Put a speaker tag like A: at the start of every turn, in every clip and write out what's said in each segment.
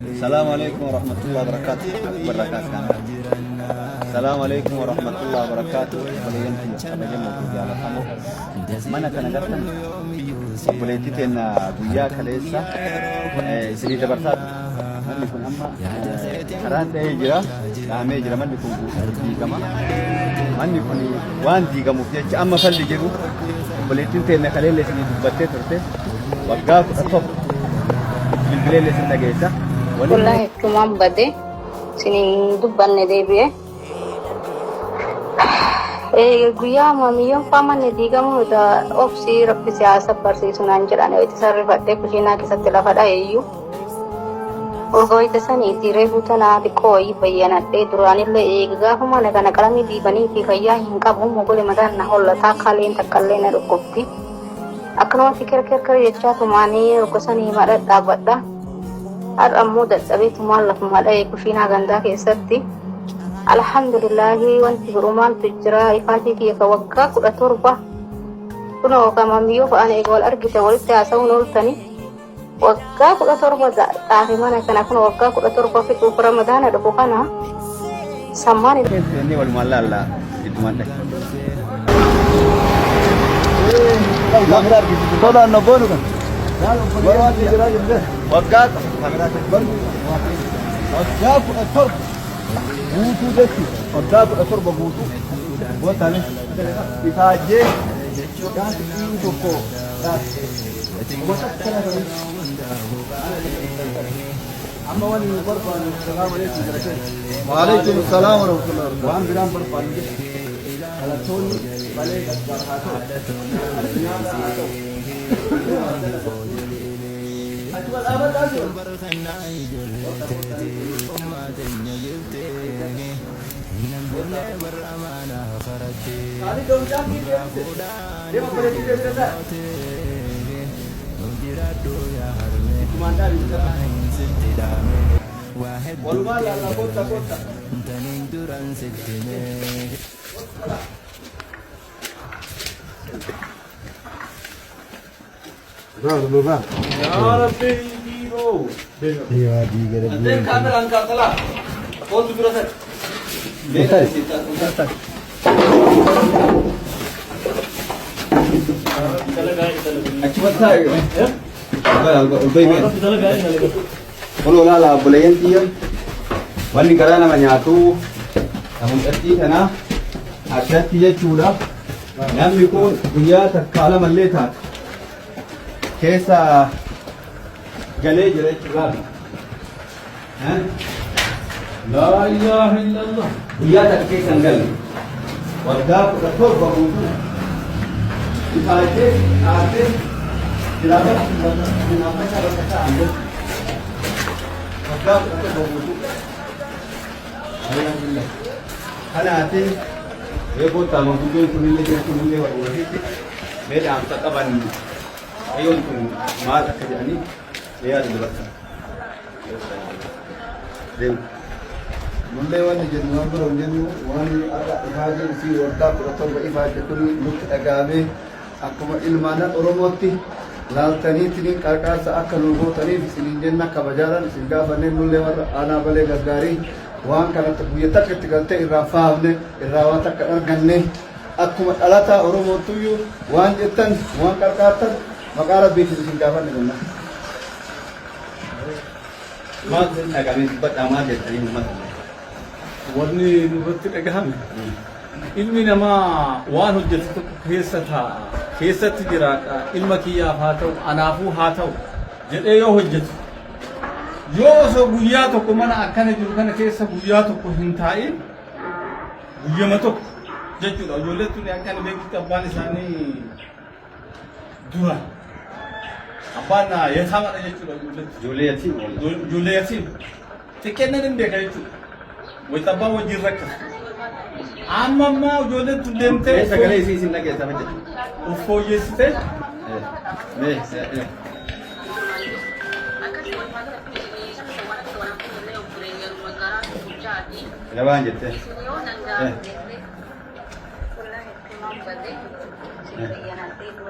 A: Salaamu alaikum warahmatullahi wabarakatuh. Akbar rakas kana. Salaamu alaikum warahmatullahi wabarakatuh. Obboleeyyan tiyya kabajamoo fi jaalatamoo. Mana kana gartan obboleettii teenna guyyaa kaleessa isinii dabarsaa turte. Manni kun amma karaan dhahee jira. Dhahamee jira. Manni kun guutuutti diigama. Manni kun waan diigamuuf jecha amma falli jiru obboleettiin teenna kaleessa isinii dubbattee turte. Waggaa 11 bilbileellee isin dhageessa. Waliin
B: Wallahi achumaan bade sinin dubbanne deebi'e. Guyyaa maamiyyoon faa manni diigamu obsii rabbi siyaasa barsiisu naan jedhan itti sarrifadhee kushiinaa keessatti lafa dha'e iyyuu. Urga wayita saniiti reefuu tanaa xiqqoo wayii bayyanadhee duraanillee eega gaafa mana kana qalamii diibanii fi fayyaa hin qabu mogolee mataan na hollataa kaleen takkallee na dhukkubdi. Akkanumatti kirkirkir jechaa tumaanii urga sanii madha dhaabbadha. Har'a immoo dadhabee tumaan lafuma dha'e kushiinaa gandaa keessatti. Alhamdulillaahi wanti godhu maaltu jira ifaajii kiyya ka waggaa 17 kunoo ka mamiyyoo fa'aan eega wal argite walitti haasa'uun ooltani. Waggaa 17 xaafi mana kana kun waggaa 17 fixuuf ramadaana dhufu kana sammaan
A: Inni walumaan laalla giddumaan dhahe. Tolaan na boonu kan. Waggaa waggaa 17 guutuu jechuudha. Waggaa 17 guutuu. Gootaalee ifaajjee gaafii tokko amma wanni nu barbaannu salaamu alaikum jara keenya.
C: Waalaikum salaam wa rahmatullahi wa barakatuh.
A: Waan biraan barbaannu jecha dhalattoonni balee gargaar haa ta'u addunyaadhaa haa ta'u. Achuma dhaabadhaa jiru. Kaani dawucaan deemte. Deema obboleettii kee bira ta'a. Ittumaan dhaabi biqilaa. Walumaa laallaa koottaa koottaa.
C: Yaa Rabbi diinoo. Anteen kaameraan kaasalaa. Kootu bira ta'e.
A: Achuma taa'e. Ol bahi mee. Ol olaala obboleeyyan tiyya. Wanni garaa nama nyaatu mucattii kana addatti jechuudha. Namni kun guyyaa takkaa lamallee taatu keessa galee jira jechuudha.
C: Laa ilaaha illallah.
A: Guyyaa takka keessa hin galle. Waggaa 17 guutuu ifaajjee dhaabdee jiraafachuu bakka ta'an jechuudha. Waggaa 17 guutuu. Alhamdulillah. Kanaatiin mee koottaa manguddoon kunillee jiru kunillee walumatti mee dhaamsa qaban ayyoon kun maal akka jedhanii mee yaada dabarsan. Deemu.
C: Nullee wanni jennu waan biroo hin jennu waan har'a ifaajeen isii waggaa 17 ifaajje kun nutti dhaga'amee akkuma ilmaannan Oromootti laaltaniitiin qarqaarsa akka nu gootaniif isiniin jenna kabajaadhaan isin gaafannee nullee warra aanaa balee gargaarii waan kanatti guyya takka itti galtee irraa faafne irraa waan takka hin arganne akkuma dhalataa Oromootuyyuu waan jettan waan qarqaartan maqaa Rabbiitiin isin gaafanne jenna.
A: Maal isin dhaga'amee dubbadhaa maal jettanii uummata?
D: Wanni nurratti dhagahame ilmi namaa waan hojjetu tokko keessa taa'a keessatti jiraadha ilma kiyyaaf haa ta'u anaafuu haa ta'u jedhee yoo hojjetu yoo osoo guyyaa tokko mana akkana jiru kana keessa guyyaa tokko hin taa'in guyyama tokko jechuudha ijoollee tuni akka ani beekutti abbaan isaanii dura abbaan yataamadha jechuudha ijoolletti.
A: Ijoollee yatiim wal.
D: Ijoollee yatiim xiqqeennan hin beeka jechuudha. Wayita abbaan wajjin rakkatu. Amma ammaa ijoolleen tun deemtee
A: Mee sagalee isii isin dhageessa hojjetu.
D: of fooyyessitee
A: Mee Gabaan jettee.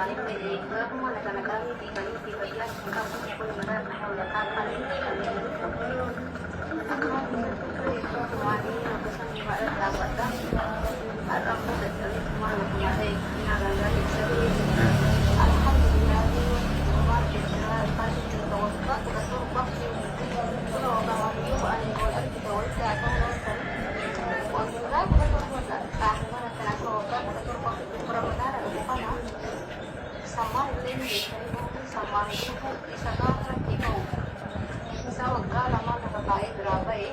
B: Anillee gaafa mana kana qalamii diiganii fi fayyaa hin qabu kun mataa kana walakkaa qalbii akkamatti tumaanii gosa irra dhaabbadha. Har'a immoo dadhabee tumaan lafuma ta'e guddinaa gandaa keessatti alhamdulillah maal jechaa waggaa 17 kun waggaa yoo ani wal argite walitti haasa'uu ooltan waggaa 17 mana kana akka waggaa 17 ramadaana dhufu kana sammaan illee ni beektanii boruu sammaan guutuu isa gaafa irratti ka'u isaa waggaa lamaan lafa kaa'ee biraa ba'e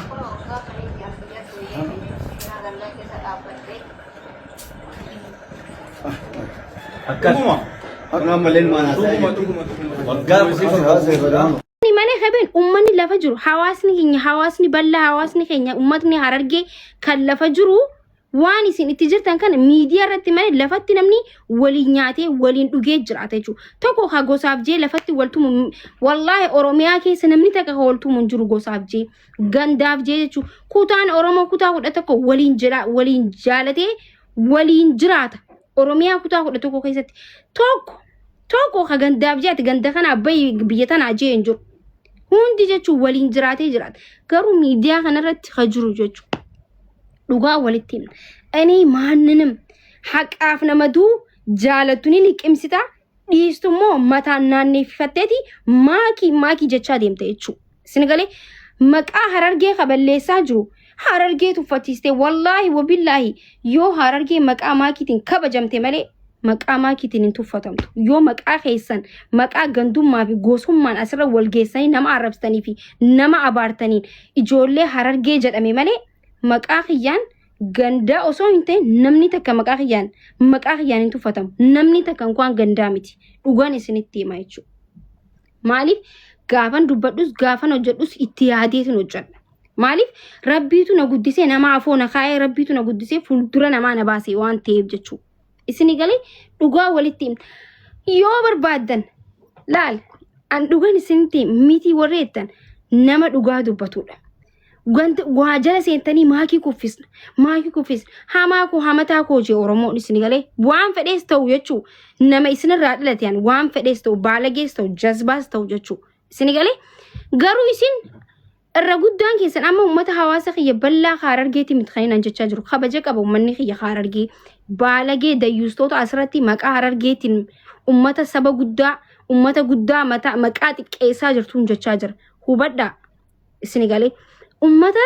B: kun waggaa saniitti an biyya deebi'ee seenaa gandaa keessa dhaabbadhee.
A: Akkas.
D: Dhuguma.
A: Kun ammallee ilmaan haasa'aa
D: Dhuguma
A: jirti.
D: dhuguma dhuguma.
A: Waggaa 17
E: Ni malee habeen uummanni lafa jiru hawaasni keenya hawaasni bal'aa hawaasni keenya uummatni harargee kan lafa jiru waan isin itti jirtan kana miidiyaa irratti malee lafatti namni waliin nyaatee waliin dhugee jiraata jechuudha. Tokko ka gosaaf jee lafatti waltumu wallaahi Oromiyaa keessa namni takka ka waltumu hin jiru gosaaf jee gandaaf jee jechuudha. Kutaan Oromoo kutaa 11 waliin jira waliin jaalatee waliin jiraata. Oromiyaa kutaa 11 keessatti tokko tokko ka gandaaf jee ati ganda kanaa bahi biyya tanaa jee hin jiru. Hundi jechuun waliin jiraatee jiraata. Garuu miidiyaa kanarratti ka jiru jechuudha. Dhugaa walitti himna. Ani maanninam haqaaf nama duu jaalattu ni liqimsita dhiistu immoo mataan naanneeffatteeti maakii maakii jechaa deemta jechuudha. Isin galee maqaa harargee kaballeessaa jiru harargee tuffachiiste wallaahi wabillaahi yoo harargee maqaa maakiitiin kabajamte malee maqaa maakiitiin hin tuffatamtu. Yoo maqaa keessan maqaa gandummaa fi gosummaan asirra wal geessanii nama arrabsitanii fi nama abaartaniin ijoollee harargee jedhame malee maqaa kiyyaan gandaa osoo hin ta'in namni takka maqaa kiyyaan maqaa kiyyaan hin tuffatamu. Namni takka inkwaan gandaa miti. Dhugaan isinitti hima jechuudha. Maaliif gaafan dubbadhus gaafan hojjedhus itti yaadeetin hojjedha. Maaliif rabbiitu na guddisee nama afoo na kaa'ee rabbiitu na guddisee fuuldura namaa na baase waan ta'eef jechuudha. Isin galee dhugaa walitti himna. Yoo barbaaddan laal an dhugan isinitti miti warri jettan nama dhugaa dubbatudha. Wanta waa jala seentanii maakii kuffisna maakii kuffisna hamaa koo hamataa koo jee Oromoon isin galee waan fedhees ta'u jechuu nama isinirraa dhalate an waan fedhees ta'u baalagees ta'u jazbaas ta'u jechuu isin galee garuu isin irra guddaan keessan amma uummata hawaasa kiyya bal'aa Harargeeti miti kan inni jechaa jiru kabaja qaba uummanni kiyya Harargee baalagee dayyuustoota asirratti maqaa Harargeetiin uummata saba guddaa uummata guddaa mataa maqaa xiqqeessaa jirtuun jechaa jira hubadhaa isin galee uummata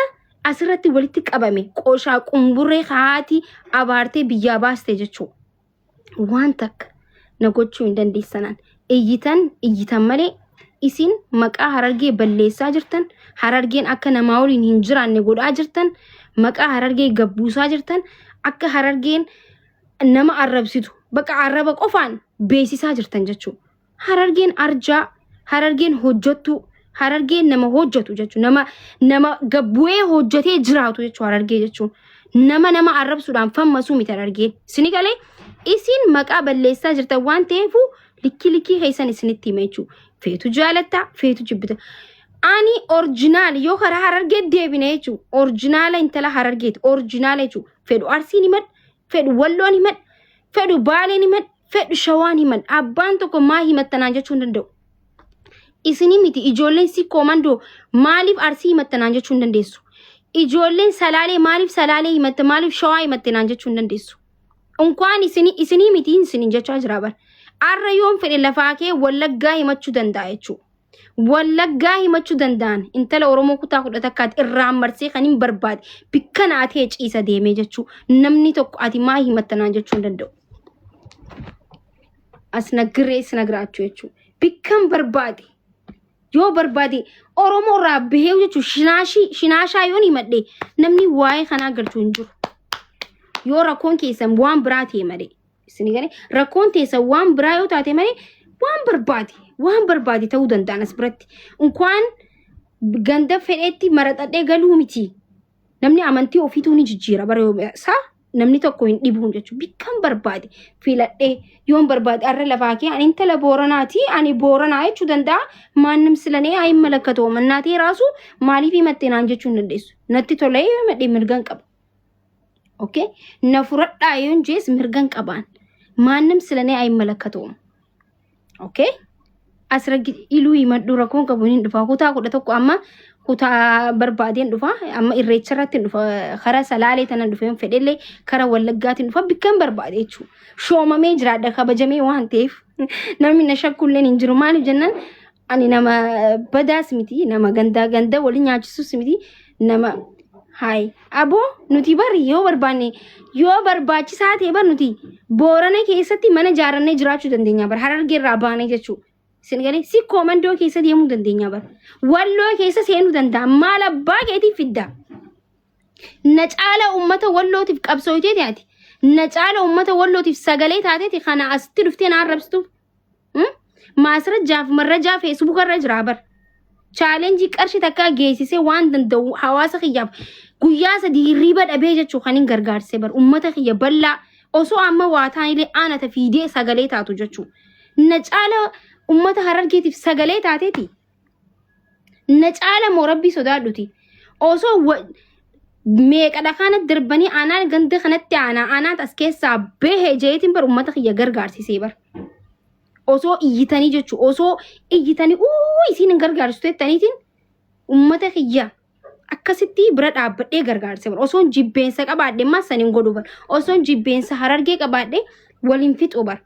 E: asirratti walitti qabame qoshaa qumburree haati abaartee biyyaa baaste jechuudha. Waan takka na gochuu hin dandeessanaan iyyitan iyyitan malee isin maqaa harargee balleessaa jirtan harargeen akka namaa waliin hin jiraanne godhaa jirtan maqaa harargee gabbuusaa jirtan akka harargeen nama arrabsitu bakka arraba qofaan beeksisaa jirtan jechuudha. Harargeen arjaa, harargeen hojjettuu, harargeen nama hojjetu jechuudha. Nama nama gabbu'ee hojjetee jiraatu jechuudha harargee jechuun. Nama nama arrabsuudhaan fammasuu miti harargeen. Isini galee isin maqaa balleessaa jirtan waan ta'eef likkii likkii keessan isinitti hima jechuudha. Feetu jaalatta, feetu jibbita. Ani orjinaal yoo karaa harargee deebine jechuudha. Orjinaala intala harargeeti. Orjinaala jechuudha. Fedhu arsiin himadhu, fedhu walloon himadhu, fedhu baaleen himadhu, fedhu shawaan himan abbaan tokko maa himattanaan jechuu hin danda'u. Isinii miti ijoolleen sikkoo mandoo maaliif arsii himattanaan jechuu hin dandeessu. Ijoolleen salaalee maaliif salaalee himatte maaliif shawaa himatte naan jechuu hin dandeessu. Unkwaan isinii isinii miti isiniin jechaa jira bar. Arra yoon fedhe lafaa kee wallaggaa himachuu danda'a jechuudha. Wallaggaa himachuu danda'an intala Oromoo kutaa kudha takkaati irraan marsee kan hin barbaade bikka naa ta'e ciisa deemee jechuu namni tokko ati maa himatta naan jechuu hin danda'u. As naggirree si nagraachuu jechuu bikkan barbaade yoo barbaade Oromoo irraa bahee jechuu shinaashii shinaashaa yoon himadhe namni waa'ee kanaa galchuu hin jiru. Yoo rakkoon keessan waan biraa ta'e malee. Isin galee rakkoon teessan waan biraa yoo taate malee waan barbaade waan barbaade ta'uu danda'an as biratti. Unkwaan ganda fedhetti maraxadhee galuu miti. Namni amantii ofiituu ni jijjiira bara yoo isaa namni tokko hin dhibuun jechuudha. Bikkan barbaade filadhee yoon barbaade arra lafaa kee ani intala booranaati ani booranaa jechuu danda'a. Maannam silanee ayin malakkatoo mannaatee raasu maaliif himattee naan jechuu hin dandeessu. Natti tolee yoo himadhe mirgan qaba. Okay? Na furadhaa yoon jees mirgan qabaan. ማንም ስለኔ አይመለከተውም። Okay? Asirratti iluu himadhu rakkoon qabu hin dhufa. Kutaa 11 amma kutaa barbaadeen dhufa. Amma irreecha irratti hin dhufa. Karaa Salaalee tana dhufee fedhellee karaa Wallaggaatiin dhufa. Bikkan barbaade jechuudha. Shoomamee jiraadha kabajamee waan ta'eef namni na shakkulleen hin jiru. Maaliif jennaan ani nama badaas miti, nama gandaa ganda waliin nyaachisus miti, nama hayi aboo nuti bari yoo barbaanne yoo barbaachisaa ta'e bar nuti Boorana keessatti mana ijaarannee jiraachuu dandeenya bar Harargee irraa baanee jechuudha. Isin galee si koomandoo keessa deemuu dandeenya bar. Walloo keessa seenuu danda'a. Maal abbaa keetiif fidda? Na caala uummata Wallootiif qabsooyteeti ati. Na caala uummata Wallootiif sagalee taateeti kana asitti dhuftee na arrabsitu. Maasrajjaaf marrajaa feesbuuka irra jira bar. Challenge qarshii takkaa geessisee waan danda'u hawaasa kiyyaaf guyyaa 3 hirriiba dhabee jechuu kan hin gargaarse bar uummata kiyya bal'aa osoo amma waa taanillee aanata fiidee sagalee taatu jechuu. Na caala uummata Harargeetiif sagalee taateeti. Na caala moo rabbii sodaadhuti. Osoo meeqa dhakaana darbanii aanaa ganda kanatti aanaa aanaat as keessaa bahe jeetiin bar uummata kiyya gargaarsisee bar. Osoo iyyitanii jechuu osoo iyyitanii uu isiin hin gargaarsitu jettaniitiin uummata kiyya akkasitti bira dhaabbadhee gargaarse bar. Osoon jibbeensa qabaadhe ammaa san hin godhu bar. Osoon jibbeensa Harargee qabaadhe waliin fixu bar.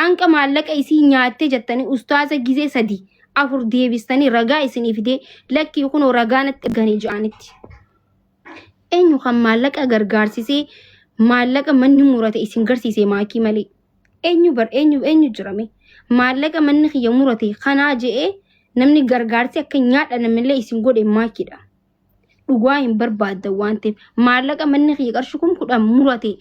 E: Anqa maallaqa isii nyaattee jettanii ustaaza gizee 3 4 deebistanii ragaa isinii fidee lakkii kunoo ragaa natti erganii ja'anitti. Eenyu kan maallaqa gargaarsisee maallaqa manni murate isin garsiise maakii malee. Eenyu bar eenyu eenyu jirame maallaqa manni kiyya murate kanaa je'ee namni gargaarsi akka nyaadha namillee isin godhe maakiidha. Dhugaa hin barbaaddan waan ta'eef maallaqa manni kiyya qarshii 10,000 murate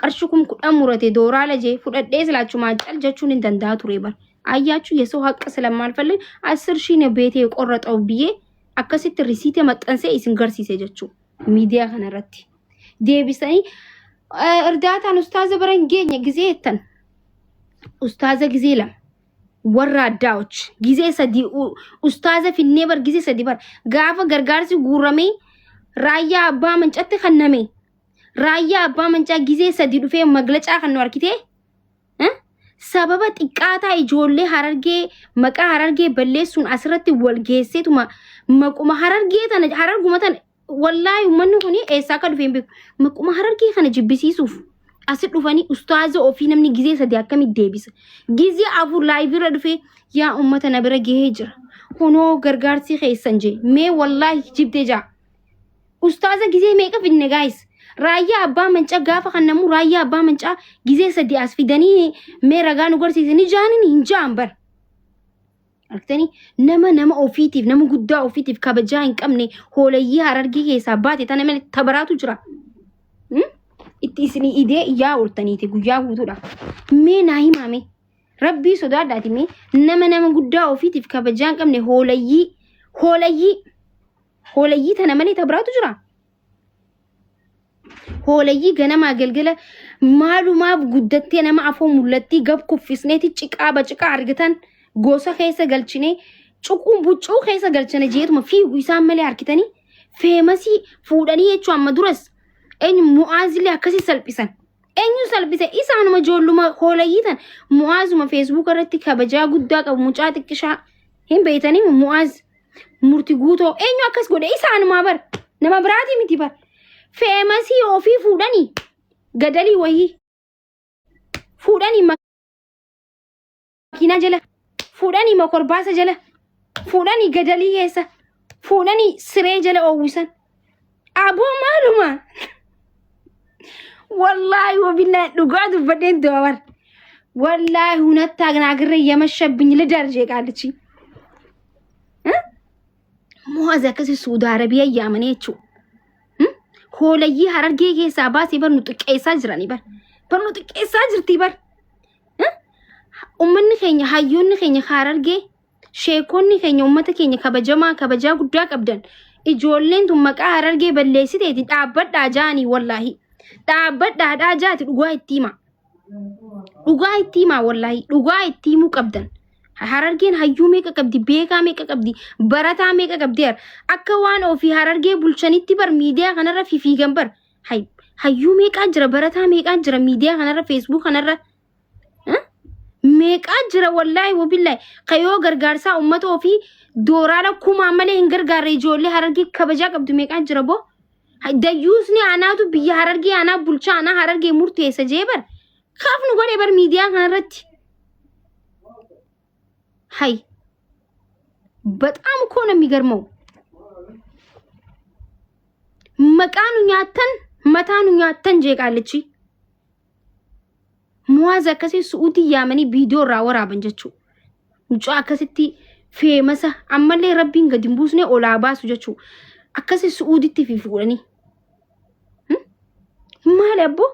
E: qarshii 10,000 murate dooraala jee fudhadhee silaachumaa cal jechuun hin danda'a ture bar. አያችሁ የሰው ሀቅ ስለማልፈልግ 10 ሺህ ነው ቤቴ የቆረጠው ብዬ akkasitti risiite maxxansee isin garsiise jechuu miidiyaa kanarratti deebisanii እርዳታን ustaaza bira hin geenye gizee jettan ustaaza gizee 2 warra addaa'och gizee 3 ustaaza finnee bar gizee 3 bar gaafa gargaarsi guuramee raayyaa abbaa mancatti kanname raayyaa abbaa mancaa gizee 3 dhufee maglacaa kan nu argitee sababa xiqqaataa ijoollee Harargee maqaa Harargee balleessuun asirratti wal geesseetuma maquma Harargee tana Hararguma tana wallaahi uummanni kun eessaa akka dhufe hin beeku maquma Harargee kana jibbisiisuuf asi dhufanii ustaaza ofii namni gizee 3 akkamitti deebisa gizee 4 live irra dhufee yaa uummata na bira gahee jira kunoo gargaarsi keessan jee mee wallaahi jibdee jaa. Ustaaza gizee meeqa fidne guys? Raayyaa abbaa mancaa gaafa kan namuu raayyaa abbaa mancaa gizee 3 as fidanii mee ragaa nu garsiisanii jaaniin hin jaan bar. Argitanii nama nama ofiitiif nama guddaa ofiitiif kabajaa hin qabne hoolayyii Harargee keessaa baate tana malee tabaraatu jira. Itti isinii idee iyyaa ooltaniiti guyyaa guutuudha. Mee naa himaame rabbii sodaadhaati mee nama nama guddaa ofiitiif kabajaa hin qabne hoolayyii hoolayyii hoolayyii tana malee tabiraatu jira. Hoolayyii ganamaa galgala maalumaaf guddattee nama afoo mul'attii gab kuffisneeti ciqaa baciqaa argitan gosa keessa galchinee cuquun buccuu keessa galchine jeetuma fiigu isaan malee harkitanii famous fuudhanii jechuu amma duras eenyu Mu'aazillee akkasii salphisan. Eenyu salphise isaanuma ijoolluma hoolayyii tan Mu'aazuma feesbuuk irratti kabajaa guddaa qabu mucaa xiqqishaa hin beeytanii Mu'aaz murti guutoo eenyu akkas godhe isaanumaa bar nama biraatii miti bar famous ofii fuudhanii gadalii wayii fuudhanii makiinaa jala fuudhanii mokorbaasa jala fuudhanii gadalii keessa fuudhanii siree jala oowwisan aboo maaluma wallaahi ወቢላሂ dhugaa dubbadheen du'a bar wallaahi ሁነታ ናግሬ የመሸብኝ ልደር ቃልቺ Mu'aaz akkasii Suudi Arabiyaa yaamanii jechuudha. Hoolayyii Harargee keessaa baasee bar nu xiqqeessaa jiranii bar. Bar nu xiqqeessaa jirti bar. Uummanni keenya hayyoonni keenya Harargee sheekonni keenya uummata keenya kabajamaa kabajaa guddaa qabdan ijoolleen tun maqaa Harargee balleessiteeti dhaabbadhaa jaanii wallaahi. Dhaabbadhaa jaati dhugaa itti hima. Dhugaa itti himaa wallaahi dhugaa itti himuu qabdan. Harargeen hayyuu meeqa qabdi, beekaa meeqa qabdi, barataa meeqa qabdi akka waan ofii Harargee bulchanitti bar miidiyaa kanarra fiigan bar. Hayyuu meeqaa jira, barataa meeqaa jira miidiyaa kanarra, feesbuuk kanarra. Meeqaa jira wallaahi wabillaahi ka yoo gargaarsaa uummata ofii dooraala kumaa malee hin gargaarre ijoollee harargee kabajaa qabdu meeqaa jira boo. Dayyuusni anaatu biyya harargee anaa bulchaa anaa harargee murteessa jee bar. Kaaf nu godhe bar miidiyaa kanarratti. Hay በጣም እኮ ነው የሚገርመው። Maqaa nu nyaattan mataa nu nyaattan jee qaallichi. Muwaaz akkasii su'uutii yaamanii viidiyoo irraa waraaban jechuudha. Mucaa akkasitti feemasa ammallee rabbiin gadi hin buusne olaa baasu jechuudha. Akkasii su'uuditti fi fuudhanii. Maali abboo?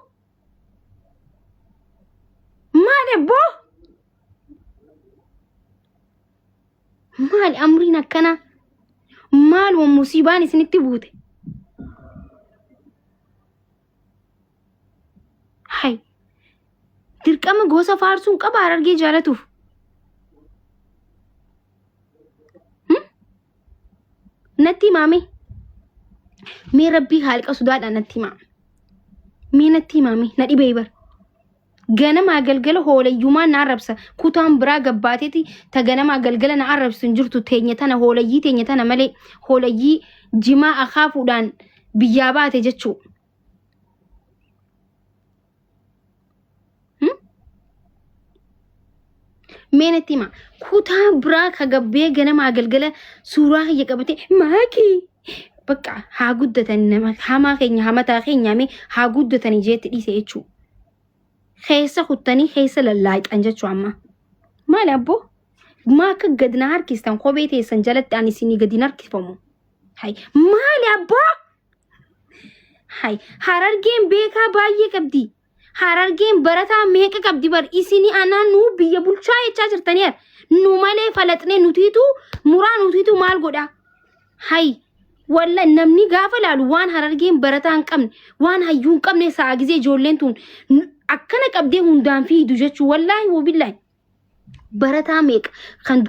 E: Maali abboo? Maali amriin akkanaa? Maaluma musiibaan isinitti buute? Hay. Dirqama gosa faarsuun qaba harargee jaalatuuf. Natti himaa mee. Mee rabbii haaliqa sodaadhaan natti himaa. Mee natti himaa mee na dhibee bar. Ganamaa galgala hoolayyumaan na arrabsa. Kutaan biraa gabbaateeti ta ganamaa galgala na arrabsu hin jirtu teenya tana hoolayyii teenya tana malee hoolayyii jimaa akaafuudhaan biyyaa baate jechuu. Mee natti hima. Kutaa biraa ka gabbee ganamaa galgala suuraa kiyya qabatee maakii bakka haa guddatan nama hamaa keenya hamataa keenya mee haa guddatanii jeetti dhiise jechuu. Keessa kuttanii keessa lallaaqxan jechuu amma. Maali abboo? Maa akka gad na harkistan kophee teessan jalatti ani isinii gadi hin harkifamu. Hay maali abboo? Hay harargeen beekaa baay'ee qabdi. Harargeen barataa meeqa qabdi bar isini anaa nuu biyya bulchaa jechaa jirtanii har. Nu malee falaxnee nutiitu muraa nutiitu maal godhaa? Hay walla namni gaafa laalu waan harargeen barataa hin qabne waan hayyuu hin qabne sa'a gizee ijoolleen tun akkana qabdee hundaan fiidu jechuu wallaahi wabillaahi barataa meeqa kan